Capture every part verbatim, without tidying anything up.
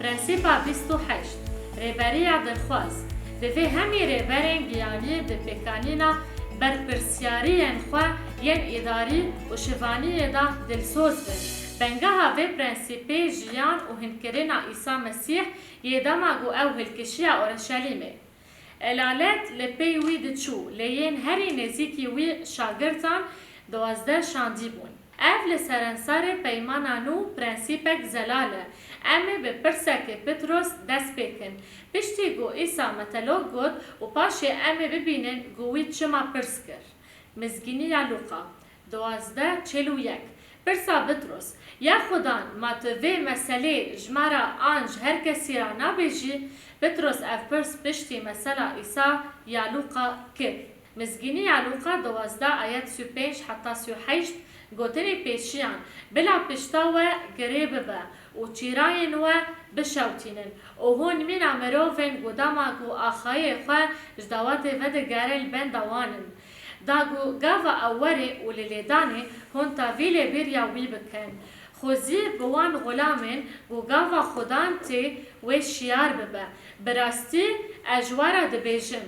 Prensîpa bîst û heşt, Rêberiya dilxwaz. Divê hemî rêberên giyanî di pêkanîna berpirsiyariyên xwe yên îdarî û şivaniyê de dilsoz bin. Bengeha vê prensîpê jiyan û hinkirina Îsa Mesîh yê dema ku ew hilkişiya Orşelîmê. Elalet li pey wî diçû, lê yên herî nêzîkî wî şagirtan duwazdeh şandî bûn. Ev li serensarê peymana nû prensîpek zelal e. Em ê bi pirsekê Petros dest pê kin. Piştî ku Îsa metelok got û paşê em ê bibînin ku wî çima pirs kir. Mizgîniya Lûqa, duwazdeh çil û yek. Pirsa Petros, Ya Xudan, ma tu vê meselê ji me re an ji her kesî re nabêjî? Petros ev pirs piştî mesela Îsa ya Lûqa kir. Mizgîniya Lûqa duwazdeh ayet sî û pênc heta sî û heşt, gotinê pêşiyan, Bila pişta we girê bibe û çîrayên we bişewtînin û hûn mîna mirovên ku dema ku axayê xwe ji dawatê vedigere li benda wan in. Da ku gava ew werê û li lêdanê hûn tevî lê bêriya wî bikin. Xwezî bi wan xulamên ku gava Xudan tê wê şiyar bibe. Bi rastî ez ji we re dibêjim,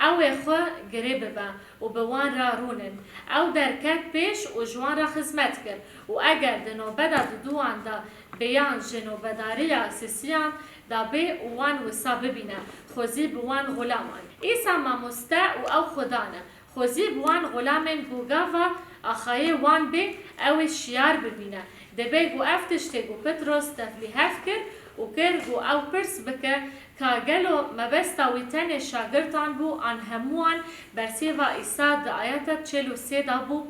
ew ê xwe girê bibe û bi wan re rûnin. Ew derket pêş û ji wan re xizmet kir û eger di nobeda duduwan de bê yan ji nobedariya sisiyan de bê û wan wisa bibîne, xwezî bi wan xulaman. Îsa mamoste û ew Xudan e. Xwezî bi wan xulamên ku gava axayê wan bê, ew ê şiyar bibîne. Dibê ku ev tiştê ku Petros tevlîhev kir û kir ku ew pirs bike, ka gelo mebesta wî tenê şagirtan bû an hemûwan? Bersêva Îsa di ayeta çil û sê de bû.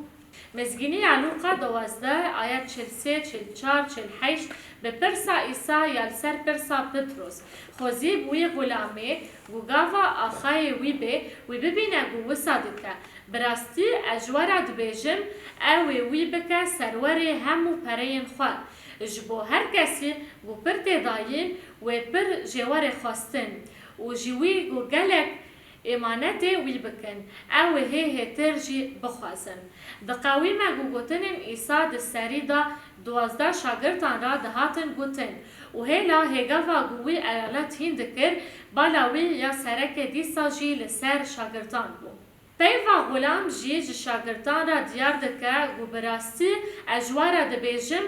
Mizgîniya Lûqa duwazdeh, ayet çil sê, çil çar, çil heşt, bi pirsa Îsa ya li ser pirsa Petros, Xwezî bi wî xulamê ku gava axayê wî bê, wî bibîne ku wisa dike. Bi rastî ez ji we re dibêjim, ew ê wî bike serwerê hemû pereyên xwe. Ji bo her kesî ku pir tê dayîn, wê pir jê were xwestin û ji wî ku gelek êmanetê wî bikin, ew ê hê hêtir jî bixwazin. Diqewîme ku gotinên Îsa di serî de duwazdeh şagirtan re dihatin gotin û hêla hêgava ku wî elalet hîn dikir, bala wî ya sereke dîsa jî li ser şagirtan bû. Peyva xulam jî ji şagirtan re diyar dike ku bi rastî ez ji we re dibêjim,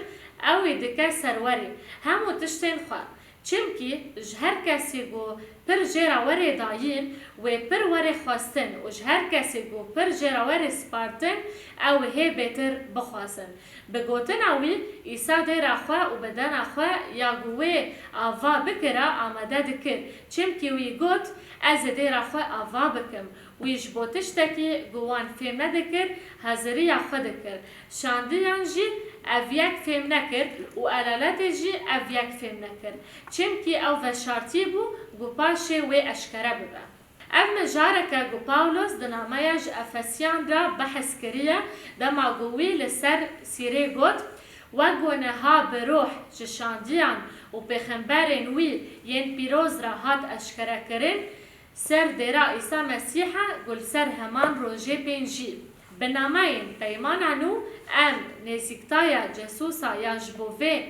ew ê dike serwerê hemû tiştên xwe. Çimkî ji her kesî ku pir jê re were dayîn, wê pir were xwestin û ji her kesî ku pir jê re were spartin, ew ê hê bêtir bixwazin. Bi gotina wî, Îsa dêra xwe û bedena xwe ya ku wê ava bikira amade dikir. Çimkî wî got, Ez ê dêra xwe ava bikim. Wî ji bo tiştekî ku wan fêm nedikir, haziriya xwe dikir. Şandiyan jî ev yek fêm nekir û elaletê jî ev yek fêm nekir. Çimkî ew veşartî bû ku paşê wê eşkere bibe. Ev mijareke ku Pawlos di nameya ji Efesiyan re behs kiriye, dema ku wî li ser sîrê got, Wek ku niha bi ruh ji şandiyan û pêxemberên wî yên pîroz re hat eşkerekirin, ser dêra Îsa Mesîh e ku li ser heman rojê pêncî. Bi nameyên Peymana Nû em nêzîktaya Cesûsa ya ji bo vê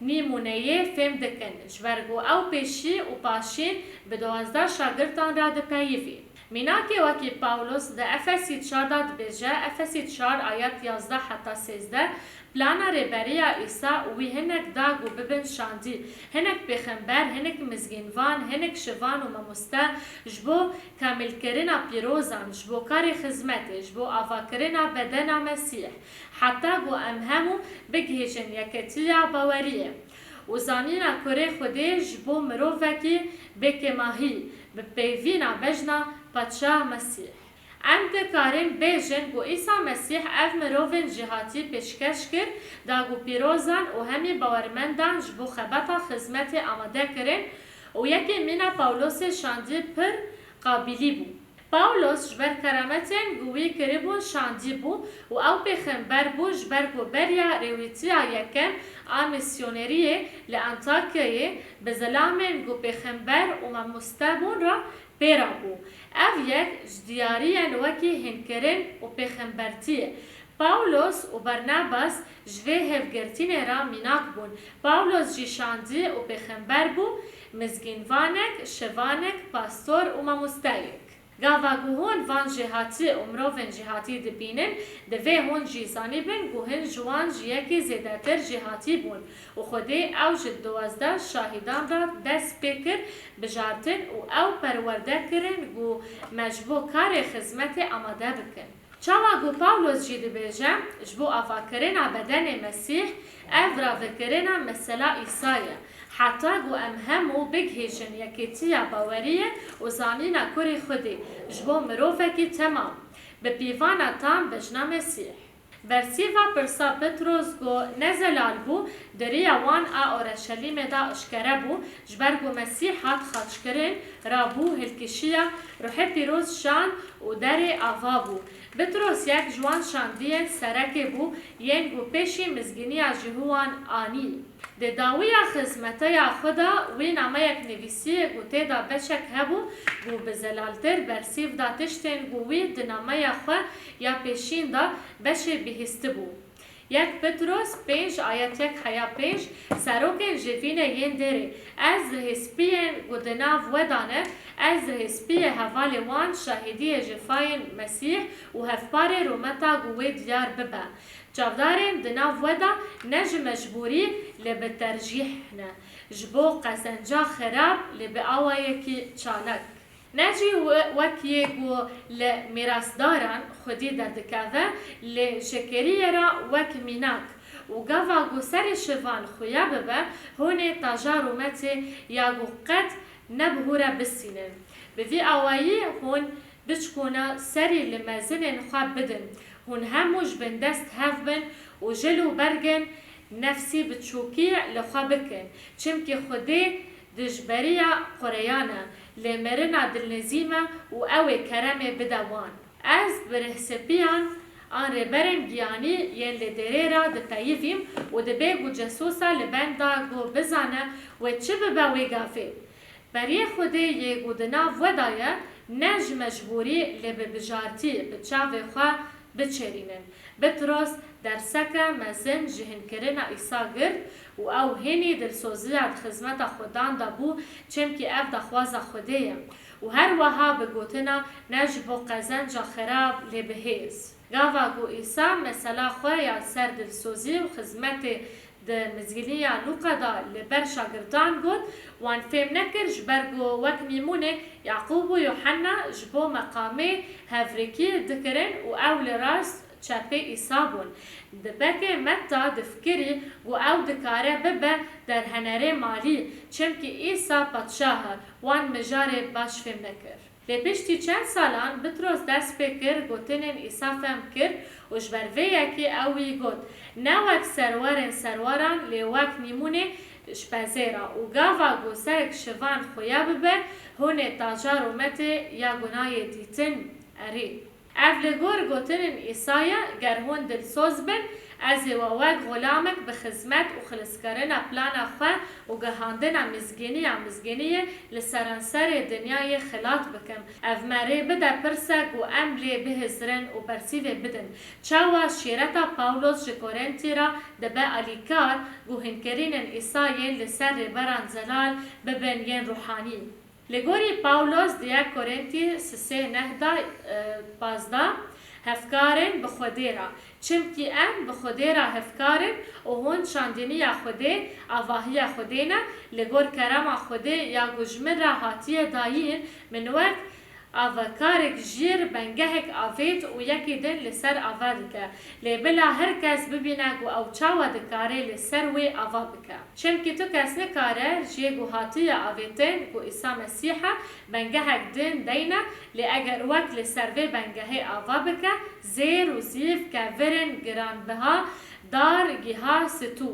nîmûneyê fêm dikin, ji ber ku ew pêşî û paşîn bi duwazdeh şagirtan re dipeyivî. Mînakê wekî Pawlos di Efesî çar de dibêje, Efesî çar ayet yazdeh heta sêzdeh, Plana rêberiya Îsa wî hinek da ku bibin şandî. Hinek pêxember, hinek mizgînvan, hinek şivan û mamoste ji bo kamilkirina pîrozan, ji bo karê xizmetê, ji bo avakirina bedena Mesîh. Heta ku em hemû bigihîjin yeketiya baweriyê û zanîna kurê Xwedê ji bo mirovekî bêkêmahî, bi peyvîna bejna Padşah Mesîh. Em dikarin bêjin ku Îsa Mesîh ev mirovên jêhatî pêşkeş kir, da ku pîrozan û hemî bawermendan ji bo xebata xizmetê amade kirin û yekê mîna Pawlosê şandî pir qabîlî bû. Pawlos ji ber kerametên ku wî kiribûn şandî bû û ew pêxember bû, ji ber ku beriya rêwîtiya yekem a misyoneriyê li Antakyayê bi zilamên ku pêxember û mamoste bûn re pê re bû. Ev yek ji diyariyên wekî hînkirin û pêxembertiyê. Pawlos û Barnabas ji vê hevgirtînê re mînak bûn. Pawlos jî şandî û pêxember bû, mizgînvanek, şivanek, pastor û mamosteyek. Gava ku hûn van jêhatî û mirovên jêhatî dibînin, divê hûn jî zanîbin ku hin ji wan jî yekî zêdetir jêhatî bûn û Xwedê ew ji duwazdeh şahîdan re dest pê kir bijartin û ew perwerde kirin ku me ji bo karê xizmetê amade bikin. Çawa ku Pawlos jî dibêje, ji bo avakirina bedenê Mesîh, ev ravekirina mesela Îsa ye, heta ku em hemû bigihîjin yekêtiya baweriyê û zanîna Kurê Xwedê, ji bo mirovekî temam, bi pîvana tam bejna Mesîh. Bersîva pirsa Petros ku ne zelal bû, di riya wan a Oreşelîmê de eşkere bû, ji ber ku Mesîh hat xaçkirin, rabû, hilkişiya, Ruhê Pîroz şand û derê ava bû. Petros yek ji wan şandiyên serekê bû, yên ku pêşî mizgîniya ji hû wan anî. Di dawiya xizmeteya xwe de wî nameyek nivîsî ku tê de beşek hebû ku bi zelaltir bersîv da tiştên ku wî di nameya xwe ya pêşîn de beşê bihîstibû. Yek Petros pênc ayet yek heya pênc, serokên jêvînê yên dêrê, ez rihêspiyên ku di nav we de ne, ez rihêspiyê hevalê wan, şahidiyê cefayên Mesîh û hevparê rûmeta ku wê diyar bibe. Çavdarên di nav we de ne ji mecbûrî, lê bi tercîh ne. Ji bo qezenca xirab, lê bi awayekî çalak. Ne jî we-, wek yê ku li mîrasdaran xwedî derdikeve, lê ji keriyê re wek mînak. Û gava ku serê şivan xuya bibe, hûn ê taja rûmetê ya ku qet ne bi hû re bistînin. Bi vî awayî hûn biçkûna serî li mezinên xwe bidin. Hûn hemû ji bindest hev bin û jil û bergên nefsî biçûkî li xwe bikin. Çimkî Xwedê dijberiya qureyan e, lê mirina dilnizîm e û ew ê keremê bide wan. Ez bi rihsepiyan an rêberên giyanî yên li dêrê re dipeyivîm û dibê ku cesûsa li benda ku bizane wê çi bibe wê gavê. Beriyê Xwedê yê ku di nav we de ye, ne ji mecbûrî, lê bi bijartî, bi çavê xwe biçêrînin. Petros derseke mezin ji hinkirina Îsa girt û ew hênî dilsoziya di xizmeta Xwedan de bû, çimkî ev daxwaza Xwedê ye. Û her wiha bi gotina, ne ji bo qezenca xirab, lê bi hêz. Gava ku Îsa mesela xwe ya ser dilsozî û xizmetê di mizgîniya Lûqa de li ber şagirtan got, wan fêm nekir, ji ber ku wek mîmûnê Yaqûb û Yuhenna ji bo meqamê hevrêkî dikirin û ew li rast çepê Îsa bûn. Di pekê Metta difikirî ku ew dikare bibe derhenerê malî, çimkî Îsa padşah e, wan mijarê baş fêm nekir. Lê piştî çend salan Bitros dest pê kir gotinên Îsa fehm kir û ji ber vê yekê ew wî got, ne wek serwerên serweran, lê wek mîmûnê ji pezê re û gava ku serek şivan xuya bibe, hûn ê taja rûmetê ya gunayê dîtin. Erê. Ev li gor gotinên Îsa ye, ger hûn dilsoz bin, ez ê we wek xulamek bi xizmet û xiliskirina plana xwe û gihandina mizgîniya mizgîniyê li seranserê dinyayê xilat bikim. Ev me rê bide pirse ku em lê bihizirin û bersîvê bidin. Çawa şîreta Pawlos ji Korintî re dibe alîkar ku hînkirinên Îsa yên li ser rêberan zelal bibin yên ruhanî? Li gorî Pawlos di yek Korintî sisê neh de, e, pazdeh, hevkar in bi Xwedê re. Çimkî em bi Xwedê re hevkar in û hûn şandiniya Xwedê, avahiya Xwedê ne, li gor kerema Xwedê ya ku ji min re hatiye dayîn, min wek avakarek jêr bengehek avêt û yekî din li ser ava dike. Lê bila her kes bibîne ku ew çawa dikare li ser wê ava bike. Çimkî tu kes nikare jê ku hatiye avêtin ku Îsa Mesîh e, bengehek din deyne, lê eger wek li ser vê bengehê ava bike, zêr û zîv, kevirên giranbiha, dar, giha, stû.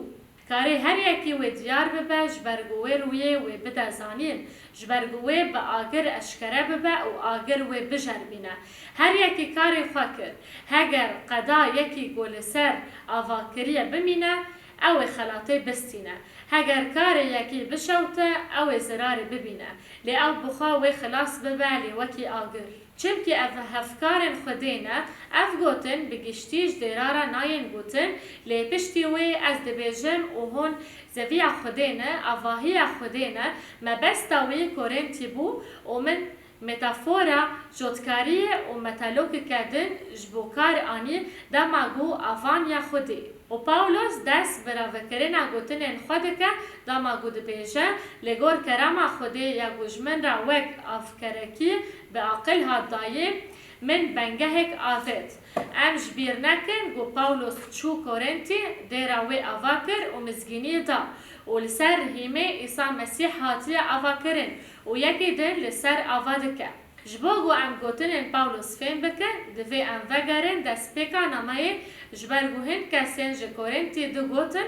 Karê her yekî wê diyar bibe, ji ber ku wê rûyê wê bide zanîn, ji ber ku wê bi agir eşkere bibe û agir wê bijeribîne. Her yekî karê xwe kir. Heger qeda yekî ku li ser ava kiriye bimîne, ew ê xelatê bistîne. Heger karê yekî bişewte, ew ê zirarê bibîne, lê ew bi xwe wê xilas bibe lê wekî agir. Çimkî ev hevkarên Xwedê ne, ev gotin bi giştî ji dêra re nayên gotin, lê piştî wê ez dibêjim û hûn zeviya Xwedê ne, avahiya Xwedê ne, mebesta wî Korintî bû û min metafora jotkariyê û metalokeke din ji bo kar anî dema ku avaniya Xwedê. Û Pawlos dest bi ravekirina gotinên xwe dike, dema ku dibêje, li gor kerema Xwedê ya ku ji min re wek avkerekî bi aqil hat dayê, min bengehek avêt. Em ji bîr nekin ku Pawlos çû Korintî, dêra wê ava kir û mizgîniyê da û li ser hîmê Îsa Mesîh hatiye avakirin û yekê din li ser ava dike. Ji bo ku em gotinên Pawlos fêm bikin, divê em vegerin destpêka nameyê, ji ber ku hin kesên ji Korintî digotin,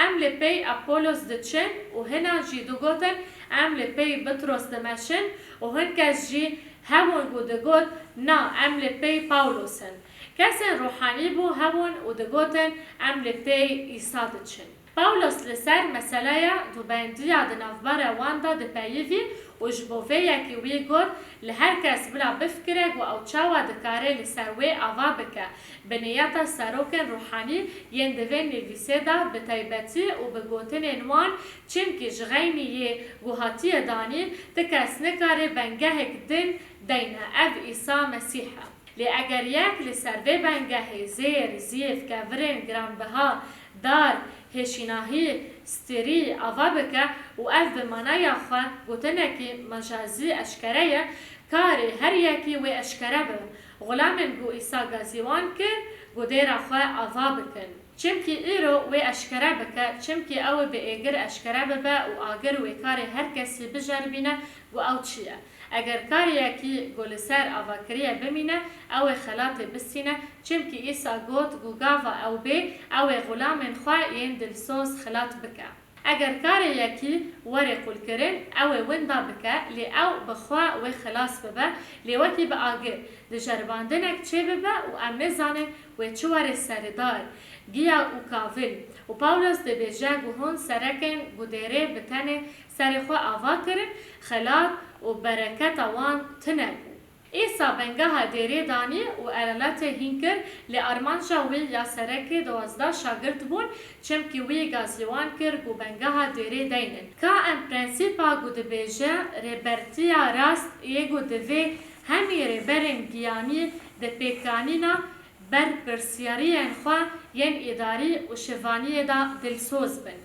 em li pey Apollos diçin û hinan jî digotin, em li pey Pitros dimeşin û hin kes jî hebûn ku digot, na, em li pey Pawlos in. Kesên ruhanî bû hebûn û digotin, em li pey Îsa diçin. Pawlos li ser meseleya dubendiya di navbera wan de dipeyivî û ji bo vê yekî wî got, li her kes bila bifikire ku ew çawa dikare li ser wê ava bike, bi niyeta serokên ruhanî yên di vê nivîsê de bi taybetî û bi gotinên wan, çimkî ji xeynî yê ku hatiye danîn, ti kes nikare bengehek din deyne, ev Îsa Mesîh e. Lê eger yek li ser vê bengehê zêr, zîv, kevirên giranbiha, dar, hêşînahî, stîrî ava bike û ev bi manaya xwe gotinekî mecazî eşkere ye, karê her yekî wê eşkere be. Xulamên ku Îsa gazî wan kir, ku dêra xwe ava bikin. Çimkî îro wê eşkere bike, çimkî ew ê bi êgir eşkere bibe û agir wê karê her kesî biceribîne ku ew çi ye. Eger karê yekî ku li ser ava kiriye bimîne, ew ê xelatê bistîne, çimkî Îsa got ku gava ew bê, ew ê xulamên xwe yên dilsoz xilat bike. Eger karê yekî were qulkirin, ew ê winda bike, lê ew bi xwe wê xilas bibe, lê wekî bi agir, di jeribandinek çêbibe û em nizanin wê çi were seredar, giya û kavil. Û Pawlos dibêje ku hûn serekên ku dêrê bi tenê serê xwe ava kirin, xelat û bereketa wan tune bû. Îsa bengeha dêrê danî û elaletê hîn kir, lê armanca wî ya serekê duwazdeh şagirt bûn, çimkî wî gazî wan kir ku bengeha dêrê deynin. Ka em prensîpa ku dibêje rêbertiya rast yê ku divê hemî rêberên giyanî di pêkanîna berpirsiyariyên xwe yên îdarî û şivaniyê de dilsoz bin.